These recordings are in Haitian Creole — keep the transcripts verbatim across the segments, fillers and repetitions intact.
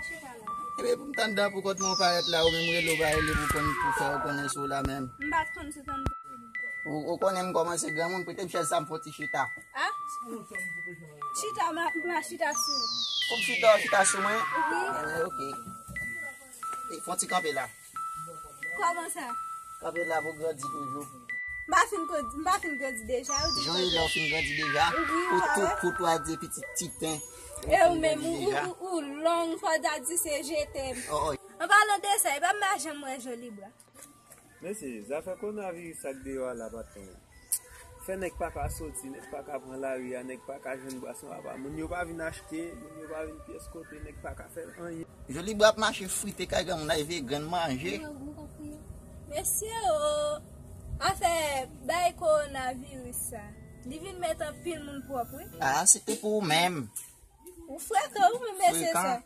Chita la. Epi pou m t anndan pou kont mwen ou parèt la, ou menm rele ou pa rele pou konn, pou fè yo konnen si w la menm. M pa t konn si w t anndan. Ou, ou konnen m kòmanse granmoun, prete m chèz sa m fè yon ti chita. A? Chita, m a, m a chita sou ou. Pou m chita, ou chita sou mwen? Wi. Ebyen, oke. E, fè yon ti kanpe la. Kòman sa? Kanpe la pou grandi toujou. M pa fin grandi, m pa fin grandi deja, ou di. Jan e la ou fin grandi deja. Wi, ou tou kout, ou a di pitit titen. E ou menm, ou, ou, ou long, fò w ta di se je t'aime. Oh, oh. An palan de sa, e pa m pa janm wè Joli Bra. Mesye, zafè kowonaviris sa k deyò a la pa t konn. Fè nèg pa ka soti, nèg pa ka pran lari a, nèg pa ka jwenn bwason apa. Moun yo pa vin achte, moun yo pa vin pyès kote, nèg pa ka fè anyen. Joli Bra ap mache frite kay granmoun, arive grenn manje. Mesye o, afè bay kowonaviris sa, li vin met anpil moun pwòp, wi. Ah, se te pou ou menm. Ou frekan, ou menm mesye sa.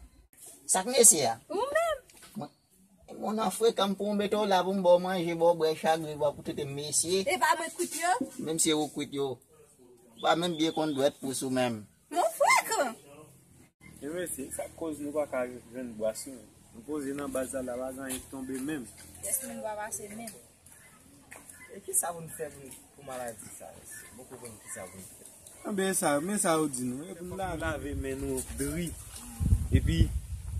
Sa k mesye a? Ou menm. Mwen, mwen nan frekan pou w mete w la pou m ba w manje, ba w bwè chak jou, pou w trete m mesye. E pa mwen k kwit yo? Menm si e ou k kwit yo. Ou pa menm byen konn dwèt pous ou menm. Mwen frekan. E mesye, sa k koz nou pa ka jwenn bwason? Nou poze nan baz la, la pa gen anyen k tonbe menm. Yes, menm pa pase menm. E kisa pou n fè pou, pou maladi sa, mesye? Mwen poko konn kisa pou n fè. Anben sa, men sa yo di nou, e pou n lave men nou dri. Epi,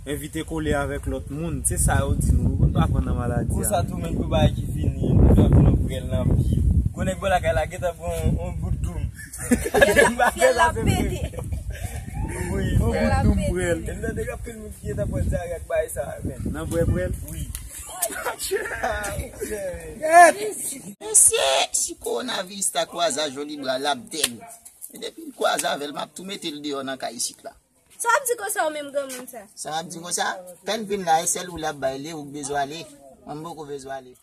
evite kole avèk lòt moun. Se sa yo di nou, pou n pa pran nan maladi a. Konsa tou, menm pou bagay ki fini, nou fè pou nou prèl nan pi. Gwo nèg bò lakay la, gentan pran yon, yon bout doum. Fyèl la pete. Wi, yon bout doum prèl. E m tande gen anpil moun ki gentan pran dyare ak bagay sa, men. Nan bwè prèl? Wi. Mesye, si kowonaviris ta kwaze a Joli Bra, l ap dèyè m. E depi l kwaze avè l, m ap tou mete l deyò nan kay isit la. Sa w ap di konsa ou menm granmoun sa? Sa m ap di konsa? Tan vin la, e sèl ou l ap bay, li ou k bezwen ale. Mwen m poko bezwen ale.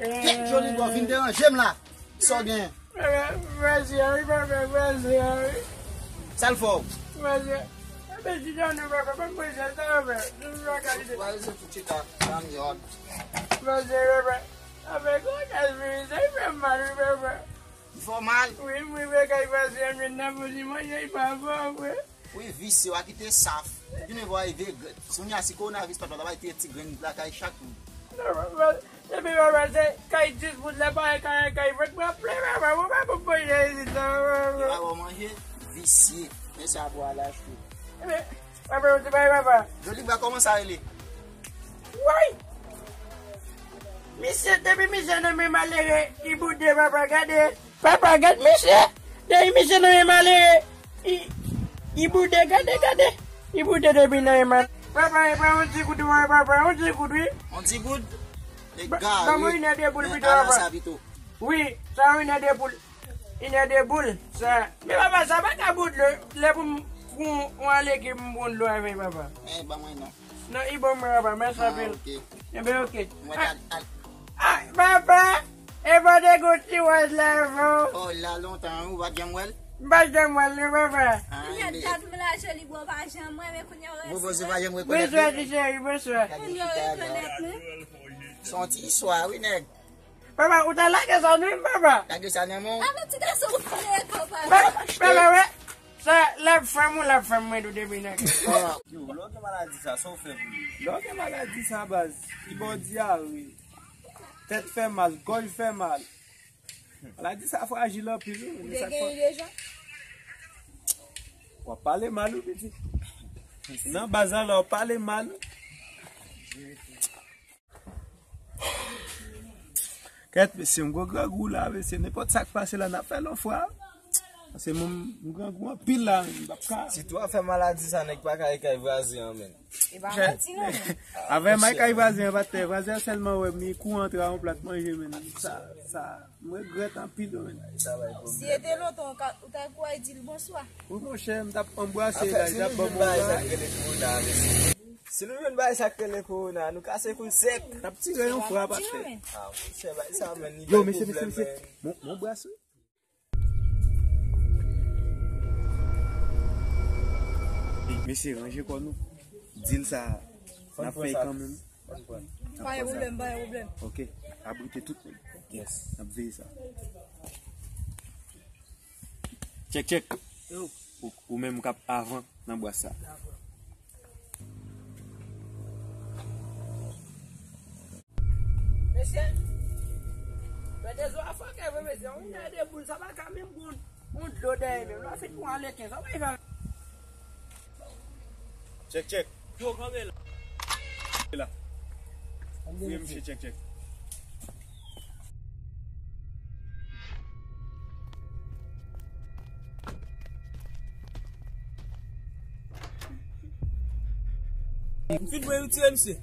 Kèt Joli Bra vin deranje m la. Sa w gen? Mèsi, wi, papa, mèsi, wi. Sa l fè w? Mèsi. Mèsi, Joli Bra, papa, mèsi, sa w fè. Mèsi, tout chita, sa m yòd. Mèsi, papa. Avèk yon kèl vini, sa fè m mal, wi, papa. Li fè w mal? Wi, wi, mwen kay pase, men nan pou di manje, li pa bon, vre. Wi, visye, w a kite saf. Epi men vwa rive, kounye a si kowonaviris pa t la, ta bay te ti grenn lakay chak moun. Non, papa, depi papa se kay dis poud la, pa kay, kay vèt, mwen ple papa, mwen pa pou manje isit la, papa. Li pa ba w manje, visye. Men sa pou al achte. Epi, papa, ou te bay papa. Joli Bra, kòman sa rele? Woy! Misye, depi misye nan men malere, li boude, papa, gade. Papa, gad misye. Depi misye nan men malere, li, li boude, gade, gade. Li boude depi nan men mal. Papa, e pa yon ti goud, wi, papa, yon ti goud, wi. Yon ti goud? Ba mwen inè de poul pito, papa. Wi, sa yon inè de poul. Inè de poul, sa. Men papa, sa pa ka bon dlo. Lè pou m, pou m ale ki m bon dlo avè papa. Eh, ban mwen non. Non, li bon mwen, papa, mèsi anpil. Ah, ok. Enben, ok. Mwen ta al. Ah, papa, e pa de gon ti waj la, non. Oh, la lontan, wi, ou pa t janm wè l? M pa t janm wè l, non, papa. Ah, kounye a dat m la, Joli Bra, ou pa janm wè, men kounye a ou resi. Bonswa, ti cheri, bonswa. Kounye a ou rekonèt mwen. Se yon ti istwa, wi, nèg. Papa, ou ta lage sa nan men m, papa. Lage sa nan men w. Avè ti gason ou fre, papa. Papa, papa, wè. Sa, l ap fè m, ou l ap fè m, mwen tou depi nan. Yo, lè w gen maladi sa, sa w fè pou li? Lè w gen maladi sa, baz, li ba w dyare, tèt fè mal, gòj fè mal. Maladi sa frajil anpil, wi. Ou te gen li deja? W ap pale mal, wi, pitit. Nan baz la, w ap pale mal, wi. Kèt, mesye, m gon grangou la, mesye. Nenpòt sa k pase la, n ap fè l yon fwa. Paske mwen, m grangou anpil la, m p ap ka. Sitou afè maladi sa, nèg pa ka al kay vwazen an, menm. E pa manti, non, menm. Avè m al kay vwazen an, pa t fè. Vwazen an sèlman wè m, li kouri antre a yon plat manje, menm. Sa, sa, m regrèt anpil, menm. Si se te lontan, ou ka, ou ta kouri di l bonswa. Wi, monchè, m t ap anbrase l la, li t ap ban m yon bagay. Si nou jwenn bagay sa k rele kowona, nou kase kou l sèk. N ap tire yon frap atè. Ah, monchè, bagay sa menm, li bay pwoblèm, menm. Yo, mesye, mesye, mesye. Mon, mon bras, wi. Mesye, ranje kò nou. Dil sa, n ap fè kanmenm. Pa gen pwoblèm, pa gen pwoblèm. Ok, abrite tout moun. Yes. N ap veye sa. Tchèk, tchèk. Ou, ou menm k ap avan nan bwat sa. Mesye, mete zo a fòkè vre, mesye. Yon nèg de boul, sa pa ka menm boul. Yon dlo dèyè menm. Lò fin pou ale ken. Sa pa fè. Tchèk, tchèk. Yo, kanpe la. La. Voye misye tchèk, tchèk. M fin voye retire misye.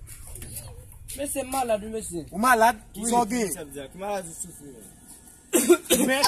Mesye malad, wi, mesye. Ou malad? Sa w gen? Ki maladi w soufri, menm? Men.